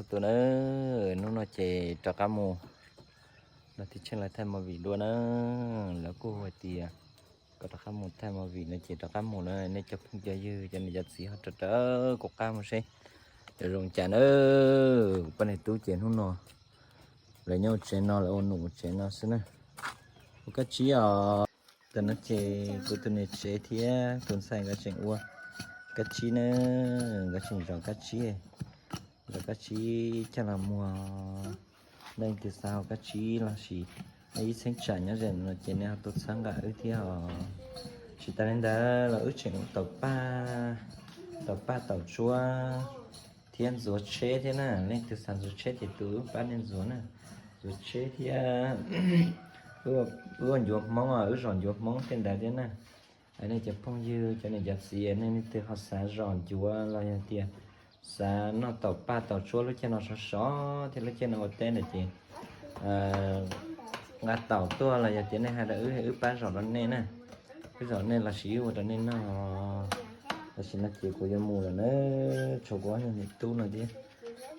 Tus na, hnub no ces rov qab mus nrog tij Tsheej lawv thaij movie dua na. Lawv kuj hais tias kom rov qab mus thaij movie no ces rov qab mus na. Nej cov phooj cov ywg cov niam cov txiv ho rov rau kuv qab mus seb yuav zoo cas na. Kuv poj niam tub ces hnub no lawv nyob ua tsev no, lawv ua num ua tsev no xwb na. Ua kab tsib os. Tam no ces kuv tus niam tsev thiab tus ntxhais nkawd tseem ua kab tsib na, nkawd tseem zov kab tsib, zov kab tsib coj los muag. Nej leej twg xav haus kab tsib los sis nej ib txheeb tsam nyob ze no ces nej ho tuaj txhawb nqa wb thiab os. Tsis tas li ntawd los wb tseem ua taum paj, taum paj taum tsuab thiab ntxuav tsheb thiab na. Leej twg xav ntxuav tsheb ces tus wb pab nej ntxuav na, ntxuav tsheb thiab wb ua ncuav Hmoob, wb zom ncuav Hmoob tej ntawd thiab na. Nej cov phooj ywg cov niam cov txiv, nej leej twg ho xav zom ncuav los yog tias xav noj taum paj taum tsuab lub caij no sov sov thiab lub caij no ua teb ntawd ces nqa taum tuaj los yog tias nej hais rau wb, wb pab zom rau nej na. Wb zom nej los sis wb ua rau nej noj. Tam sim no ces kuv yuav mus lawm na, tshuav kuv ob niam tub no thiab.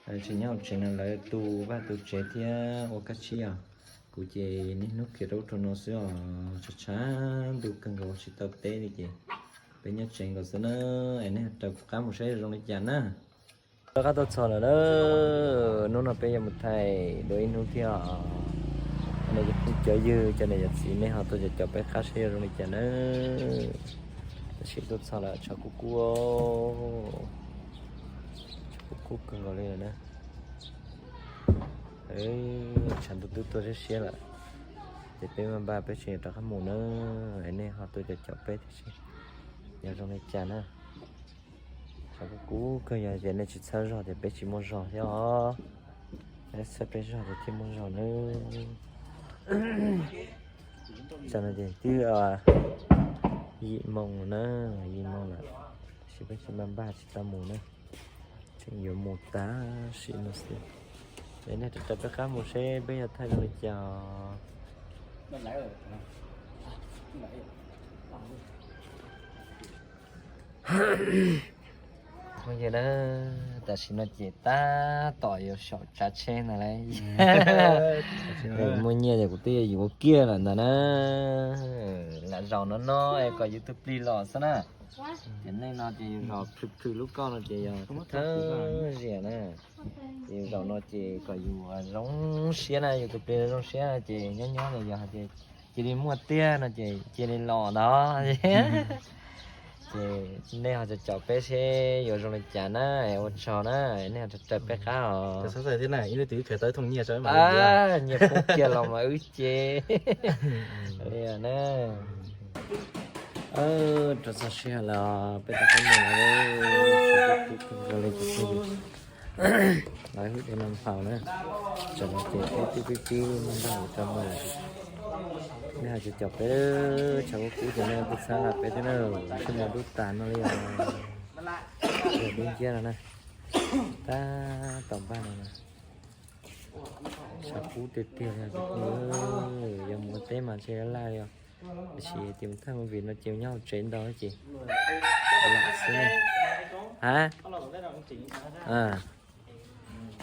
Tseem nyob hauv tsev no lawv tu vaj tu tsev thiab ua kab tsib os. Kuv ces niaj hnub khiav rau ub rau no xwb os, tshav tshav ntuj kawg nkaus tsis tau teb li ces peb nyob tsev nkaus xwb na. Es nej raws kuv qab mus saib zoo li cas na. Rov qab tuaj txog lawm na, hnub no peb yuav mus thaij dua ib hnub thiab os. Nej cov phooj cov ywg cov niam cov txiv nej ho tuaj caum caum peb qab saib yuav zoo li cas na. Tam sim tuaj txog lawm tshav kub kub, tshav kub kub kawg nkaus li lawm na. Tshav ntuj twb tuaj siab siab lawm, ces peb maj npaj peb tseem yuav rov qab mus na. Nej ho tuaj caum caum peb thiab seb yog zoo li cas na. Tshav kub kub kawg, yog tias nej tsis txhawb zog ces peb tsis muaj zog thiab os. Nej txhawb peb zog ces thiaj muaj zog na. Tam no ces twb yim moo na, yim moo lawm, tab sis peb tsis maj npaj tsis tau mus na. Tseem yuav mus tag sim no xwb. Es nej raws peb qab mus seb peb yuav thaij zoo li cas. Phooj ywg na, tam sim no ces tab tom yuav xyaum tsav tsheb ntag lauj. Muaj nyiaj ces kuv twb yuav yuav kiag lawm ntag na. Lam zaum no no es kom yus tus plig los xwb na. Ces nej no ces yus zaum plhws plhws lub koj no ces yog thawj ziam na. Ces yus zaum no ces kom yus zoo siab na, yus tus plig zoo siab na ces nyob nyob los yog hais tias cia li muaj tiag no ces cia li los ntag. Ces nej ho caum caum peb seb yuav zoo li cas na, ua tsaug na, nej ho raws peb qab os. Nyiaj poob kiag los mas wb ces li na. Rau txog sij hawm lawm peb rov qab mus lawm. Lawv hwj dej no nphau na, tam no ces peb twb pib pib muaj nrog mus rau mus lawm. Nej ho caum caum peb, tshav kub kub ces nej twb txhawb nqa peb thiab na, sij hawm dub tas no li os. Dub nciab no na, tab tom npaj no na. Tshav kub tiag tiag li os, yog mus ua teb mas ntshe laj laj li os. Tiam sis tias mus thaij movie no ces nyob hauv tsev ntau ces lam xwb na. Ha?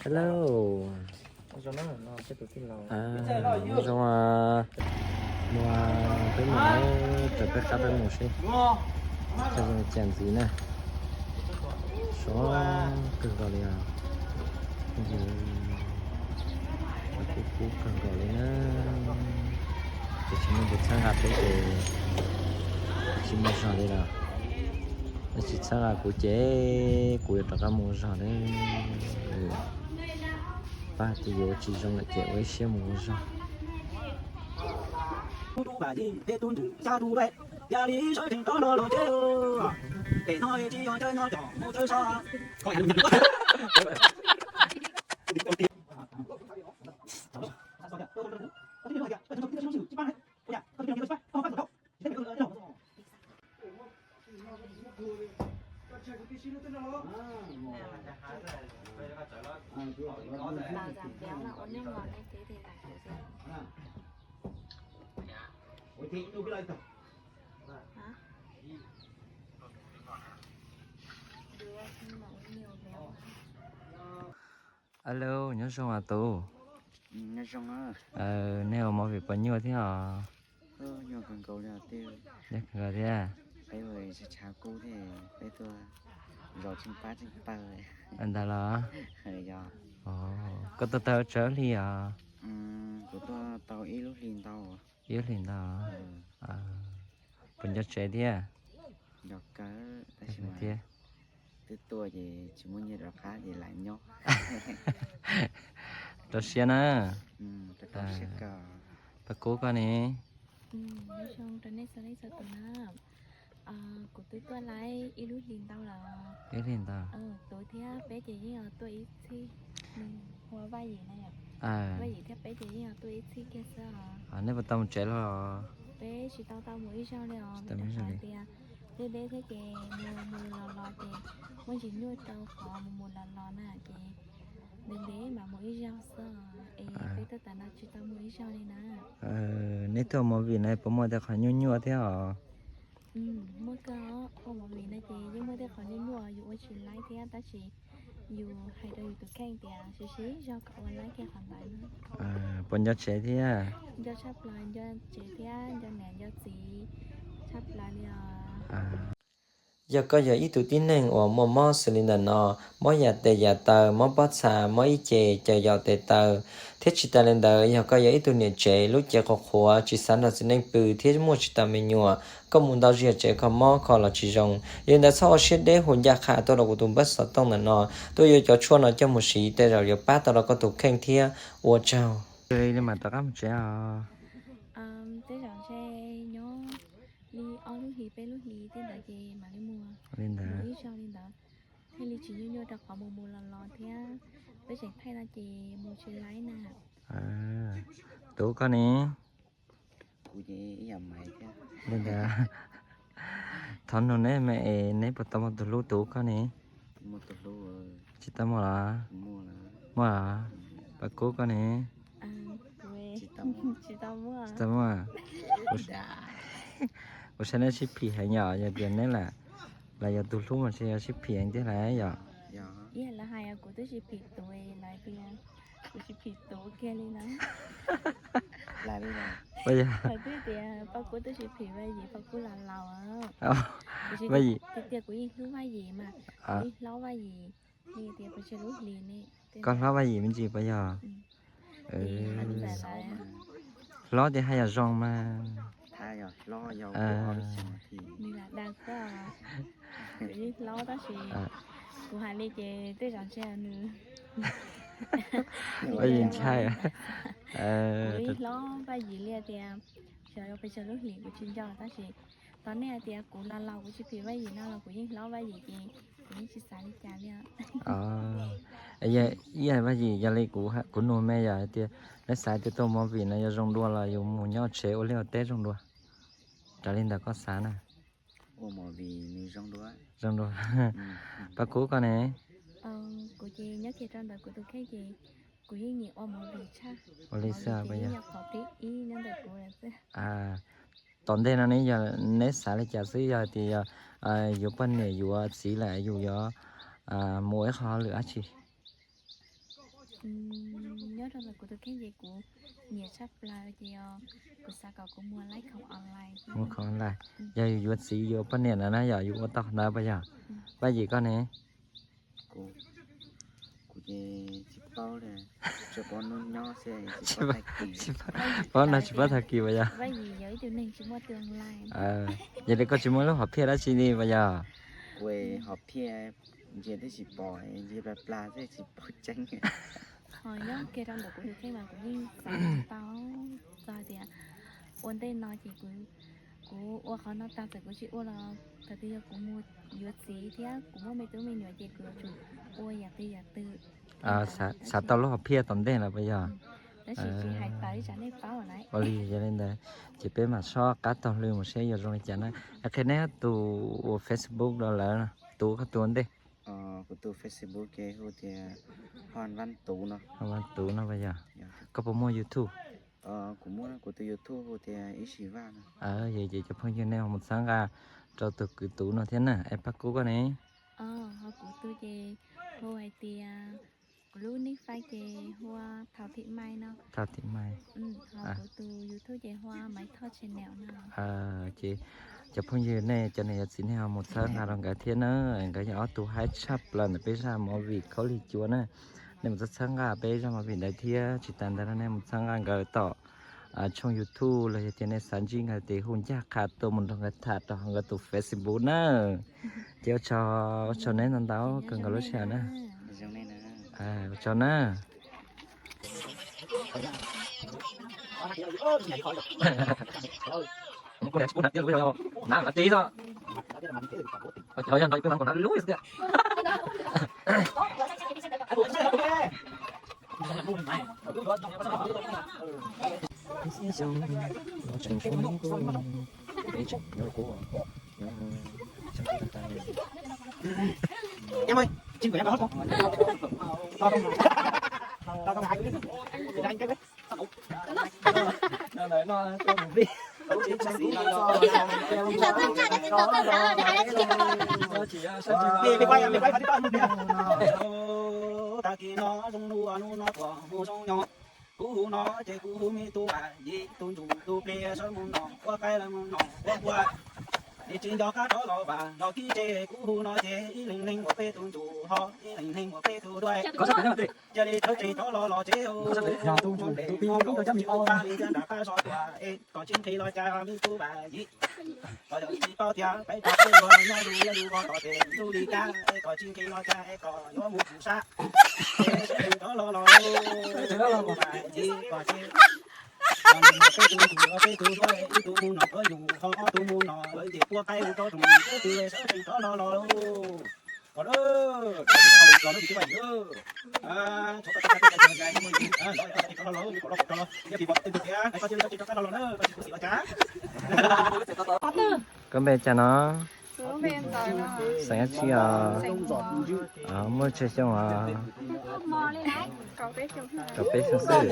Hello. Nyob zoo, mus peb mus, raws peb qab peb mus seb thaij zoo li cas ntxiv na. Sov kawg nkaus li os. Kub kub kawg nkaus li na. Ces tsis muaj tus txhawb nqa peb ces tsis muaj zog li lawm. Yog tsis txhawb nqa kuv ces kuv yuav rov qab mus ua zog na. Pab tias yuav ua tsis zoo lawm ces ua ib siab mus ua zog. Alo, nyob zoo os tus. Nej ua movie puas nyuaj thiab os? Yog kawg nkaus thiab. Ntag los? Koj tuaj tau tsawg hli os? Ib lub hlis ntau. Puas nco tsev thiab? Thiab. Rau siab na. Paj Kub koj ne? Kuv twb tuaj laib ib lub hlis ntau lawm. Ib hlis ntau. Tuv thiab peb ces yeej tuaj ib txhij. Vaj Yim na, Vaj Yim thiab peb ces yeej tuaj ib txhij kiag xwb os. Nej puas tau mus tsev los? Peb tsis tau tau mus ib zaug li os, vim rau qhov tias deb deb thiab ces mus mus los los ces muaj ntsis nyuaj rau qhov mus mus los los na ces ntev ntev mam mus ib zaug xwb es peb tuaj tas no tsis tau mus ib zaug li na. Nej tuaj ua movie na puas muaj tej qhov nyuaj nyuaj thiab os? Muaj kawg, ua movie na ces yeej muaj tej qhov nyuaj nyuaj yus ua tsis laib thiab tab sis yus hais rau yus tus kheej tias siv siv zog kom ua laib kiag qhov ntawd na. Puas nco tsev thiab? Nco tshaj plaws, nco tsev thiab nco niam nco txiv tshaj plaws li os. Yog koj yog ib tug tib neeg uas muaj mob xws li ntawm no, mob yam tes yam taw, mob pob txha, mob ib ce, caws yaus tes taw, thiab tsis tas li ntawd yog koj yog ib tug niam tsev lub cev qhuav qhuav tsis xav nrog txiv neej pw thiab muaj tsis tau me nyuam, koj mus ntau zaus tsev kho mob kho los tsis zoo, yog li ntawd txhob ua siab deb hu ncaj qha tuaj rau kuv tus npawb xov tooj ntawm no, tuaj yuav cov tshuaj no coj mus siv tej zaum yuav pab tau rau koj tus kheej thiab. Ua tsaug. Li mam rov qab mus tsev os. Tej zaum ntshe nyob li ob lub hlis peb lub hlis tej ntawd ces mam li mus. Li ntawd. Mus ib zaug li ntawd thiaj li tsis nyuaj nyuaj rau qhov mus mus los los thiab peb tseem thaij no ces mus tsis laib na. Tus koj ne? Li ntawd. Thov nug neb me es neb puas tau muaj tus hlub tus koj ne? Tsis tau muaj los? Muaj los? Paj Kub koj ne? Tsis tau muaj. Kuv saib neb sib phim heev yom, yog tias neb lam yog tus hlub mas ntshe yuav sib phim heev thiab lawm yom. Lawv hais kuv twb sib phim tus lawv tias kuv sib phim tus kiag li na. Lawv twb tias Paj Kub twb sib phim Vaj Yim, Paj Kub los laus. Vaj Yim tias kuv yeej hlub Vaj Yim mas, kuv yeej hlob Vaj Yim. Koj hlob Vaj Yim me ntsis puas yog? Hlob ces haj yam zoo mas. Kuv yeej hlob tab sis kuv hais li ces tej zaum ntshe nws Vaj Yim ntshai. Kuv yeej hlob Vaj Yim li tias xyov yuav pes tsawg lub hlis kuv tsis nco tab sis tau nej hais tias kuv los laus kuv tsis phim Vaj Yim no los kuv yeej hlob Vaj Yim ces kuv yeej tsis xav li cas li. Vaj Yim, yog li kuv nug me yog hais tias neb xav tias tuaj movie no yuav zoo dua los yus mus nyob tsev ua liaj ua teb zoo dua? Raws li ntawm koj xav na. Zoo dua. Paj Kub koj ne? Kuv ces nyob kiag rau ntawm kuv tus kheej ces kuv yeej nyiam ua movie tshaj. Ua li xwb. Tom ntej no ne yog neb xav li cas xwb, yog hais tias yog yuav poj niam yuav txiv lawm yus yuav mus ib qho hauj lwm dab tsi? Nyob rau ntawm kuv tus kheej ces kuv nyiam tshaj plaws ces kuv xav kom kuv muag laib khoom online. Muag khoom online. Yog yus yuav txiv yuav poj niam no na yog yus ua tau qhov ntawd puas yog? Vaj Yim koj ne? Paub no tsis paub tag kis puas yog? Yog li koj tsis muaj lub hom phiaj dab tsi li puas yog? Hom phiaj ntsia twb tsis pom, ntsia plas plas thiaj tsis paub tseeb. Ho nyob kiag rau ntawm kuv tus kheej mas kuv yeej xav tau txog tias ua ntej no ces kuv, kuv ua qhov no tag txawm kuv tsis ua los thaum twg yog kuv mus yuav txiv thiab kuv muaj me tub me nyuam ces kuv yuav tsum ua yam twg yam twg. Xav tau lub hom phiaj tom ntej lawm puas yog? Tab sis tsis hais tawm ib tsam nej paub lawm. Ua li yog li ntawd ces peb mam sob qab taug lw mus seb yuav zoo li cas na. Qhia neb tus ua Facebook rau lawv, tus koj tus ua ntej. Kuv tus Facebook ces hu tias Hon Vaj Tuv no. Hon Vaj Tuv no puas yog? Koj puas muaj YouTube? Kuv muaj, kuv tus YouTube hu tias Ib Sim Vaj no. Yog ces cov phooj ywg nej ho mus txhawb nqa rau tus kwv Tuv no thiab na. Es Paj Kub koj ne? Ho kuv tus ces hu hais tias, kuv lub nick Fai ces hu ua Thao Thị Mai no. Thao Thị Mai. Ho kuv tus YouTube ces hu ua Maiv Thoj Channel no. Ces cov phooj ywg nej cov niam cov txiv nej ho mus txhawb nqa rau nkawd thiab na, nkawd yog ob tug haib tshaj plaws ntawm peb zaj movie Khaub Lig Cua na. Nej mus txhawb txhawb nqa peb zaj movie ntawd thiab tsis tas ntawd no nej mus txhawb nqa nkawd tom tshooj YouTube los yog tias nej xav ntsib nkawd ces hu ncaj qha tuaj mus nrog nkawd tham rau hauv nkawd tus Facebook na. Ces ua tsaug, ua tsaug neb ntau ntau kawg nkaus lub sij hawm na. Ua tsaug na. Tag kis no zoo nub nub no tuaj mus zoo nyob. Kuv hu no ces kuv hu me tub Vam Yim, tus ntsuj tus plig sawv mus no, ua qaib lawv mus no, ua npua. Nws tsis nco qab rov los vam los kib tsev, kuv hu no ces ib leeg neeg ua peb tus ntsuj ho ib leeg neeg ua peb tus duaj. Cia li sawv tsees rov los los tsev, tus ntsuj tus plig hu rau tus ntsuj plig nram qab zos tuaj es kom tsis nqis los cas me tub Vam Yim. Koj yog tsis paub tias peb cov peb luag nyob ze liaj lus vog tom tes ntuj li kab, es koj tsis nqis los cas es koj yuav mus pum sab. Es sawv tsees rov los los, Vam Yim koj tsev. Peb tus ntsuj peb tus duaj, ib tug mus no pab yus, ho ob tug mus no lawv ces pua qaib ua rau tsoom peb tus sawv tsees rov los los. Koj npe cas no? Xeem dab tsi os? Muaj tsawg xyoo os? Kaum peb xyoo xwb.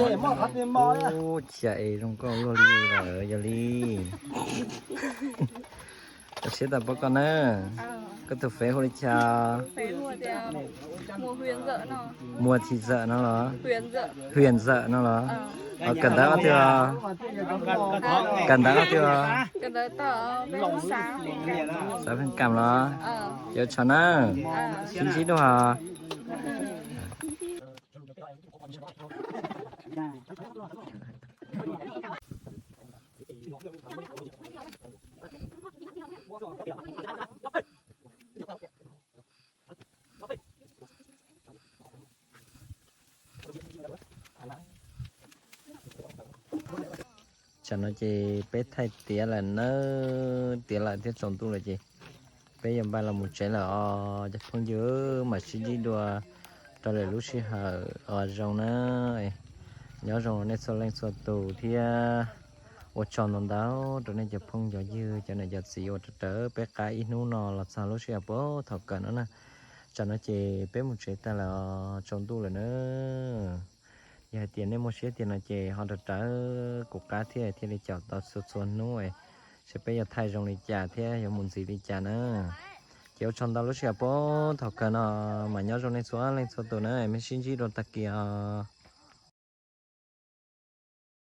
Ub, cia es zoo nkauj luaj li lawm yog li. Koj siab tau pab koj na. Koj tus fev hu li cas? Muas Thim Zawm no los? Hwm Zawm no los? Kawm ntawv ob twg os? Kawm ntawv ob twg os? Xav pheej kam los? Ces ua tsaug na. Sib ntsib dua os. Tsam no ces peb thaij tiav lawm nawb, tiav lawm thiab tsaus ntuj lawm ces peb yuav npaj los mus tsev lawm os cov phooj ywg, mam sib ntsib dua rau lwm lub sij hawm os. Zoo na, nyob zoo nej txhua leej txhua tus thiab ua tsaug ntau ntau rau nej cov phooj cov ywg cov niam cov txiv uas rawv rawv peb qab ib hnub no los txog lub sij hawm puag thaum kawg no na. Tsam no ces peb mus tsev tag lawm os, tsaus ntuj lawm na. Yog hais tias nej muaj siab tiag no ces ho rawv rawv kuv qab thiab thiaj li caum tau txhua txhua hnub es peb yuav thaij zoo li cas thiab yuav mus ntxiv li cas na. Ces ua tsaug ntau lub sij hawm puag thaum kawg no, mas nyob zoo nej txhua leej txhua tus na, peb sib ntsib dua tag kis os.